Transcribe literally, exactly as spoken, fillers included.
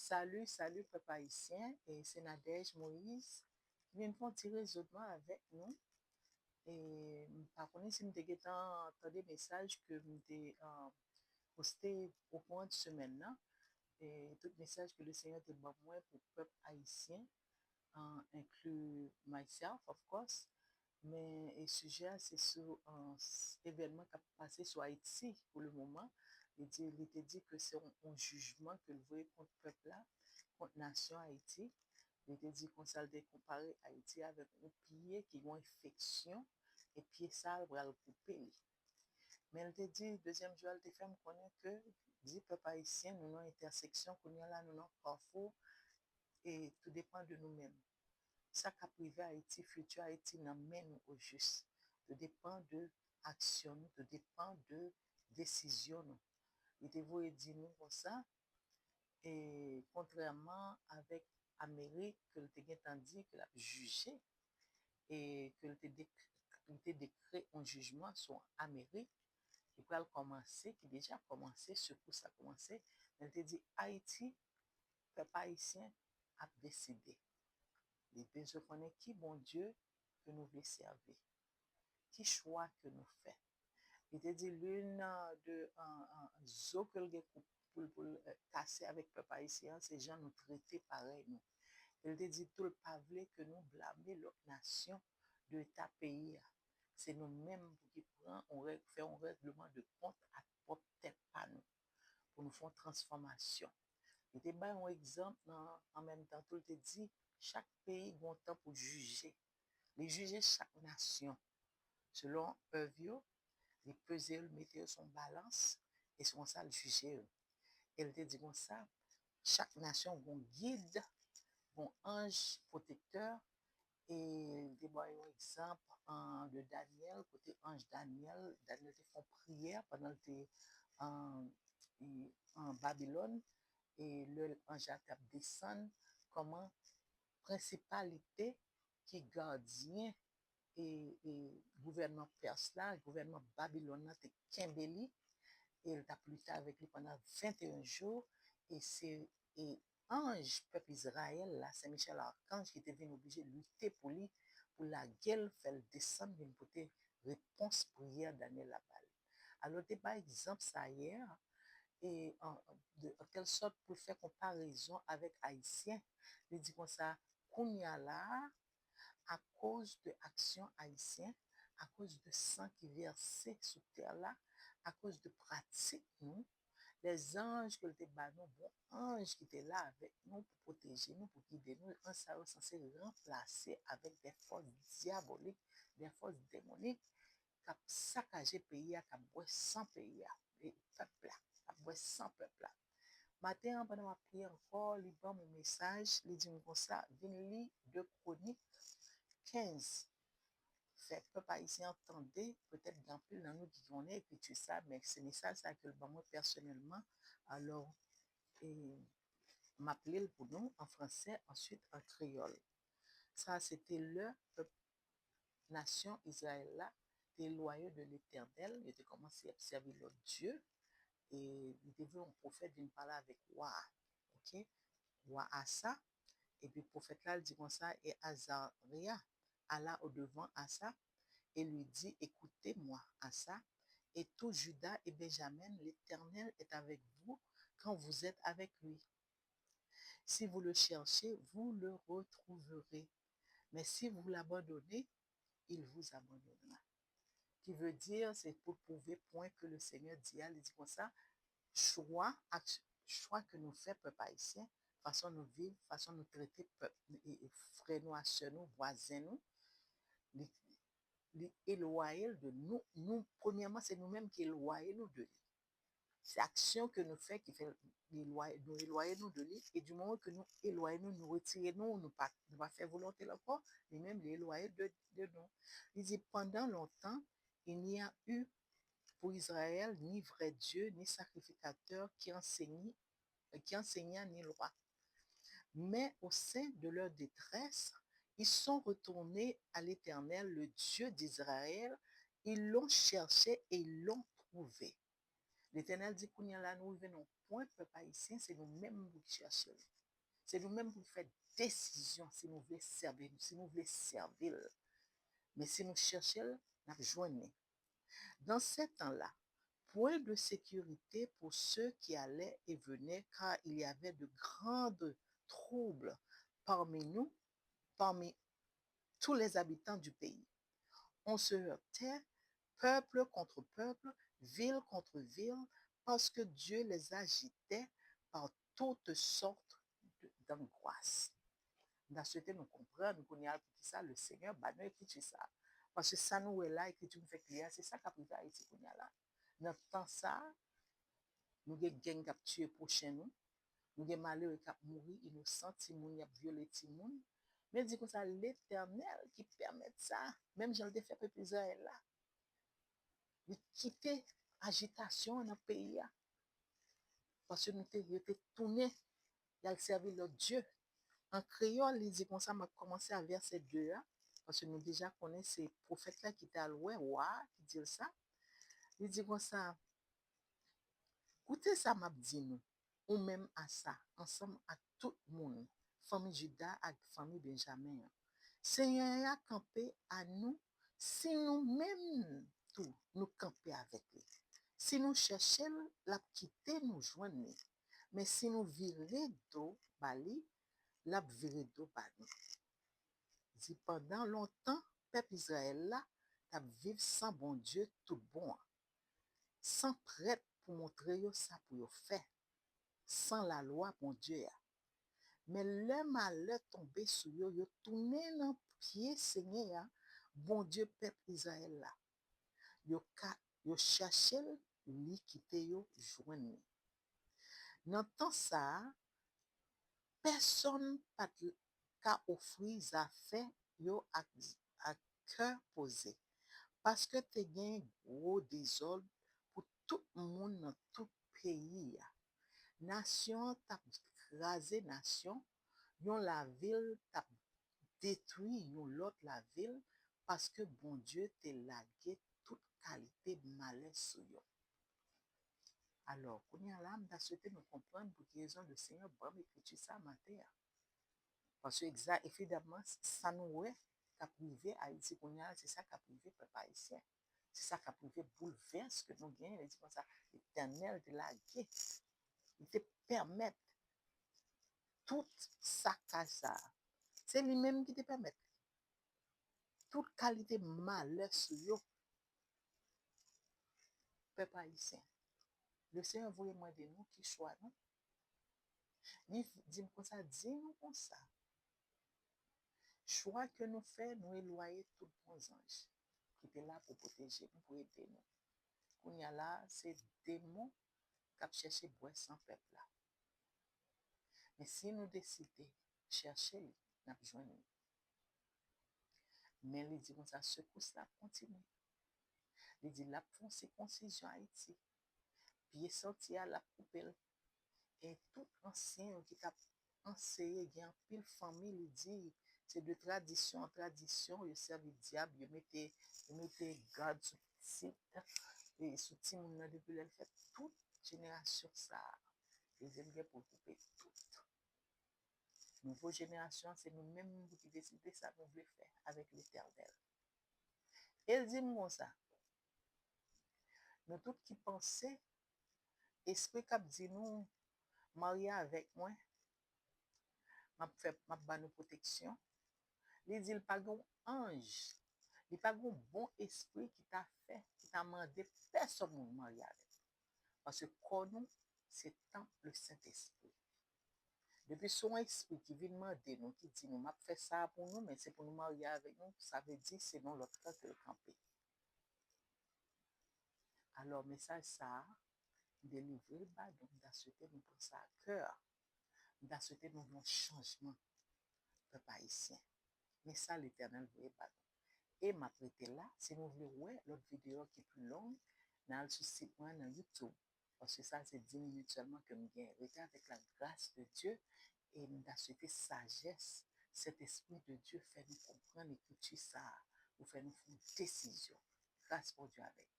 Salut, salut pèp ayisyen, e se Nadège Moïse ki vin fè yon ti rezonman avèk nou. E m pa konnen si m te gentan tande mesaj ke m te uh, poste okouran de semèn nan. E tout mesaj ke le Senyè te ban mwen pou pèp ayisyen, uh, inclut myself, of course. Men e sijè a se sou uh, evènman k ap pase sou Ayiti pou le moman. Li di, li te di ke se yon, yon jijman ke l voye kont pèp la, kont nasyon Ayiti. Li te di konsa, l te konpare Ayiti avèk yon pye ki gen yon enfeksyon, e pye sa a pral koupe li. Men l te di, dezyèm jou a, l te fè m konnen ke, di pèp ayisyen, nou nan entèseksyon, kounye a la, nou nan kafou, e tou depann de nou menm. Sa k ap rive Ayiti, fiti Ayiti nan men nou ojis. Tou depann de aksyon nou, tou depann de desizyon nou. Li te voye di nou konsa, e kontrèman avèk Amerik ke l te gentan di ke l ap jije, e ke l te dek- li te dekrete yon jijman sou Amerik, ki pral kòmanse, ki deja kòmanse, sekou sa kòmanse, men l te di Ayiti, pèp ayisyen ap deside. Li bezwen konnen ki Bondye ke nou vle sèvi, ki chwa ke nou fè. Li te di l'une de uh, uh, zo ke l gen pou l pou l uh, kase avèk pèp ayisyen an, se jan nou trete parèy nou. E l te di tou l pa vle ke nou blame lòt nasyon de eta peyi a. Se nou menm pou ki pran yon règ, fè yon règleman de kont ak pwòp tèt pa nou, pou nou fè yon transfòmasyon. Li te bay yon egzanp nan, an menm tan tou, li te di, chak peyi gen yon tan pou jije. Li jije chak nasyon selon èv yo, li peze yo, li mete yo sou yon balans, e se konsa l jije yo. E l te di konsa, chak nasyon gen yon gid, gen yon anj pwotektè, e li te bay yon egzanp uh, de Danyèl, kote anj Danyèl, Danyèl te fè yon priyè pandan l te uh, an Babilòn, e lè anj la t ap desann, kòman prensipalite ki gadyen e, e gouvènman Pès la, gouvènman Babilòn nan te kenbe li, e l t ap lite avèk li pandan venteyen jou, e se e anj pèp Izrayèl la, Sen Michèl Akanj, ki te vin oblije lite pou li, pou lage l, fè l desann, vin pote repons priyè Danyèl la ba li. Alò, te bay egzanp sa yè, e an, de, an kèl sòt pou l fè konparezon avèk Ayisyen, li di konsa, kounye a la a, akoz de aksyon ayisyen, akoz de san ki vèse sou tè la, akoz de pratik nou, lèzanj ke l te ba nou, bon anj ki te la avèk nou pou pwoteje nou, pou gide nou, anj sa yo sanse ranplase avèk de fòs dyabolik, de fòs demonik, k ap sakaje peyi a, k ap bwè san peyi a, e pèp la, k ap bwè san pèp la. Maten an, pandan m ap priye ankò, li ban m yon mesaj, li di m konsa, vin li de Kwonik kenz. Fè pèp ayisyen an tande, petèt gen anpil nan nou ki konnen ekriti sa, men se mesaj sa ke l ban mwen pèsonèlman. Alò, e, m ap li l pou nou an fransè, answit an kreyòl. Sa se te lè pèp nasyon Izrayèl la te elwaye de Letènèl, yo te kòmanse ap sèvi lòt dye, e li te voye yon pwofèt vin pale avèk wa a, oke? Wa Asa, epi pwofèt la, l di konsa, et Azaria alla au-devant Asa et lui dit, écoutez-moi, Asa, et tout Juda et Benjamin, l'Éternel est avec vous quand vous êtes avec lui. Si vous le cherchez, vous le retrouverez. Mais si vous l'abandonnez, il vous abandonnera. Ki vle di, se pou pwouve pwen ke le Senyè di a, li di konsa, chwa, ak, chwa ke nou fè, pèp ayisyen, fason nou viv, fason nou trete pèp, e, e, frè nou, a sè nou, vwazen nou, li, li elwaye l de nou. Nou, premyèman, se nou menm ki elwaye nou de li. Se aksyon ke nou fè ki fè li elwaye, nou elwaye nou de li, e di moman ke nou elwaye nou, nou retire nou, nou pa, nou pa fè volonte l ankò, li menm li elwaye de, de nou. Li di, pendant longtemps, il n'y a eu pour Israël ni vrai Dieu, ni sacrificateur qui enseignît, qui enseignât, ni loi. Mais au sein de leur détresse, ils sont retournés à l'Éternel, le Dieu d'Israël, ils l'ont cherché et ils l'ont trouvé. Letènèl di kounye a la, nou rive nan yon pwen, pèp ayisyen, se nou menm pou ki chèche l. Se nou menm pou ki fè desizyon si nou vle sèvi, si nou vle sèvi l. Men si nou chèche l, n ap jwenn li. Dans ces temps-là, point de sécurité pour ceux qui allaient et venaient, car il y avait de grands troubles parmi nous, parmi tous les habitants du pays. On se heurtait, peuple contre peuple, ville contre ville, parce que Dieu les agitait par toutes sortes de- d'angoisses. M ta swete nou konprann kounye a poukisa Lesenyè ba nou ekriti sa a. Paske sa nou wè la, ekriti nou fèk li a, se sa k ap rive Ayiti kounye a la. Nan tan sa a, nou gen gang k ap tiye pwochen nou, nou gen malere k ap mouri, inosan, timoun, y ap vyole timoun. Men di konsa, Letènèl ki pèmèt sa, menm jan l te fè pèp Izrayèl la. Li kite ajitasyon an nan peyi a. Paske nou te, yo te tounen, y al sèvi lòt dye. An kreyòl, li di konsa, m ap kòmanse a vèsè de a, paske nou deja konnen se pwofèt la ki t al wè wa a, ki di l sa. Li di konsa, koute sa m ap di nou, ou menm Asa, ansanm ak tout moun, fanmi Jida ak fanmi Benjamen an. Senyè a kanpe a nou, si nou menm tou nou kanpe avèk li. Si nou chèche l, l ap kite nou jwenn li. Men si nou vire do ba li, l ap vire do ba nou. Di pandan lontan, pèp Izrayèl la t ap viv san Bondye tout bon an, san prèt pou montre yo sa pou yo fè, san lalwa Bondye a. Men lè malè tonbe sou yo, yo tounen nan pye Senyè a, Bondye pèp Izrayèl la. Yo ka, yo chèche l, li kite yo jwenn li. Nan tan sa a, pèsonn pa t ka ofri zafè yo ak, ak kè poze, paske te gen gwo dezòd pou tout moun nan tout peyi a. Nasyon an t ap kraze nasyon, yon lavil t ap detwi yon lòt lavil, paske Bondye te lage tout kalite malè sou yo. Alò, kounye a la, m ta swete nou konprann pou ki rezon Lesenyè ban m ekriti sa maten an. Paske egza-, evidamman, sa nou wè k ap rive Ayiti kounye a, se sa k ap rive pèp ayisyen. Se sa k ap rive boulvès ke nou genyen. Li di konsa, Letènèl te lage, li te pèmèt tout sakaj sa a. Se li menm ki te pèmèt tout kalite malè sou yo. Pèp ayisyen, Lesenyè voye mande nou ki chwa nou. Li di m konsa, di nou konsa, chwa ke nou fè, nou elwaye tout bon zanj ki te la pou pwoteje nou, pou ede nou. Kounye a la, se demon k ap chèche bwè san pèp la. Men si nou deside chèche li, n ap jwenn li. Men li di konsa, sekous la ap kontinye. Li di l ap fè yon sikonsizyon Ayiti. Pye santi a, l ap koupe l. E tout ansyen yo ki t ap anseye, gen anpil fanmi, li di, se de tradisyon an tradisyon, yo sèvi dyab, yo mete, yo mete gad sou pitit, e sou timoun nan depi lè l fèt. Tout jenerasyon sa a, li di l gen pou l koupe tout. Nouvo jenerasyon an, se nou menm pou ki deside sa nou vle fè avèk Letènèl. E l di m konsa, nou tout ki panse, espri k ap di nou, marye avèk mwen, m ap fè, m ap ba nou pwoteksyon. Li di l pa gen yon anj, li pa gen yon bon espri ki ta fè, ki ta mande pèsonn moun marye avèk nou. Paske kò nou, se tanp le Sentespri. Depi se yon espri ki vin mande nou, ki di nou, m ap fè sa a pou nou, men se pou nou marye avèk nou, sa vle di se nan lòt kan ke l kanpe. Alò, mesaj sa a, m delivre l ba nou, m ta swete nou pran sa a kè. M ta swete nou gen yon chanjman, pèp ayisyen. Men sa Letènèl voye ba nou. E m ap rete la. Si nou vle wè lòt videyo ki pi long, n al sou sit mwen nan YouTube. Paske sa se dis minit sèlman ke m gen. Rete avèk la gras de Dye. E m ta swete sajès Sentespri de Dye fè nou konprann ekriti sa a, pou fè nou fè yon desizyon. Gras Bondye avèk nou.